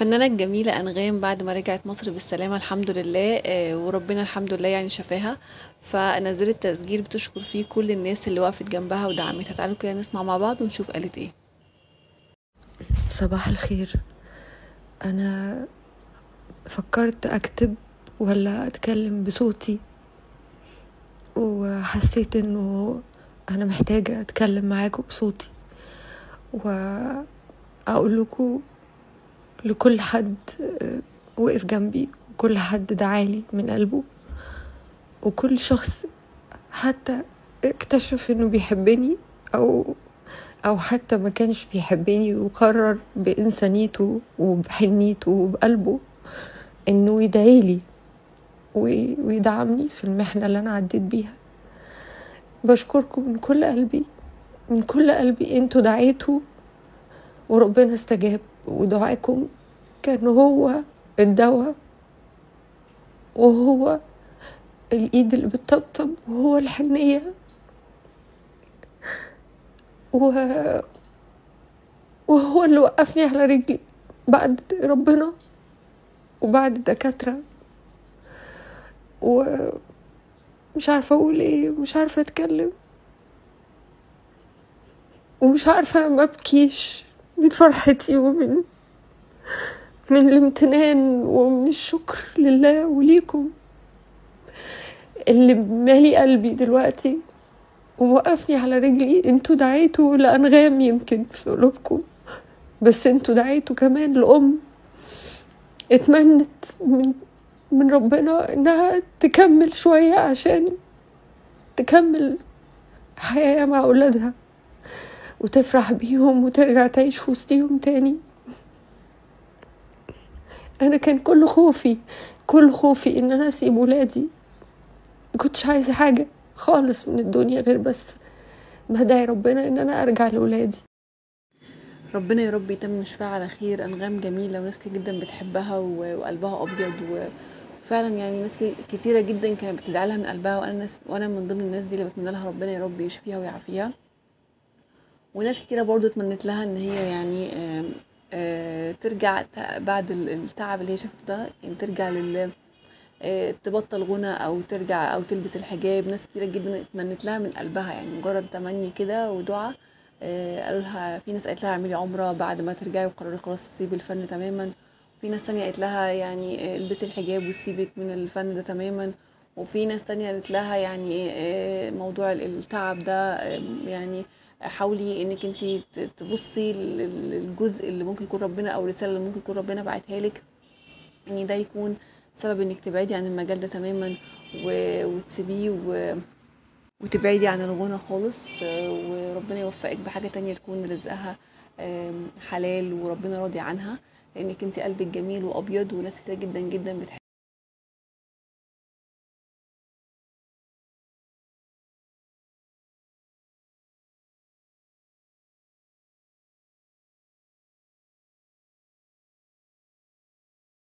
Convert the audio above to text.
الفنانة الجميلة أنغام بعد ما رجعت مصر بالسلامة الحمد لله، وربنا الحمد لله يعني شفاها، فنزلت تسجيل بتشكر فيه كل الناس اللي وقفت جنبها ودعمتها. تعالوا كده نسمع مع بعض ونشوف قالت ايه. صباح الخير. أنا فكرت أكتب ولا أتكلم بصوتي، وحسيت إنه أنا محتاجة أتكلم معاكم بصوتي وأقول لكم لكل حد وقف جنبي، وكل حد دعالي من قلبه، وكل شخص حتى اكتشف إنه بيحبني أو حتى ما كانش بيحبني وقرر بإنسانيته وبحنيته وبقلبه إنه يدعيلي ويدعمني في المحنة اللي أنا عديت بيها. بشكركم من كل قلبي، من كل قلبي. انتوا دعيتوا وربنا استجاب، ودعائكم كان هو الدواء، وهو الإيد اللي بتطبطب، وهو الحنية، وهو اللي وقفني على رجلي بعد ربنا وبعد الدكاترة. ومش عارفة أقول إيه، مش عارفة أتكلم، ومش عارفة ما أبكيش من فرحتي ومن من الامتنان ومن الشكر لله وليكم اللي مالي قلبي دلوقتي ووقفني على رجلي. انتوا دعيتوا لأنغام يمكن في قلوبكم، بس انتوا دعيتوا كمان لأم اتمنت من ربنا انها تكمل شوية عشان تكمل حياة مع أولادها وتفرح بيهم وترجع تعيش في وسطيهم تاني. انا كان كل خوفي ان انا اسيب ولادي. ما كنتش عايزه حاجة خالص من الدنيا غير بس ما دعي ربنا ان انا ارجع لولادي. ربنا يا رب يتم شفاها على خير. انغام جميلة وناس كتير جدا بتحبها وقلبها ابيض، وفعلا يعني ناس كتيرة جدا كانت بتدعي لها من قلبها، وانا من ضمن الناس دي اللي بتمنى لها ربنا يا رب يشفيها ويعافيها. وناس كتيرة برضو اتمنت لها ان هي يعني ترجع بعد التعب اللي هي شافته ده، يعني ترجع تبطل غنى او ترجع او تلبس الحجاب. ناس كتيرة جدا اتمنت لها من قلبها، يعني مجرد تمني كده ودعاء. قالوا لها، في ناس قالت لها اعملي عمره بعد ما ترجعي وقرري خلاص تسيبي الفن تماما، وفي ناس تانية قالت لها يعني البسي الحجاب وسيبك من الفن ده تماما، وفي ناس تانية قالت لها يعني موضوع التعب ده يعني حاولي انك انتي تبصي للجزء اللي ممكن يكون ربنا او الرسالة اللي ممكن يكون ربنا بعتها لك، ان ده يكون سبب انك تبعدي عن المجال ده تماما وتسيبيه وتبعدي عن الغنى خالص، وربنا يوفقك بحاجة تانية تكون رزقها حلال وربنا راضي عنها، لانك انتي قلبك جميل وابيض وناس كتير جدا جدا بتحبك.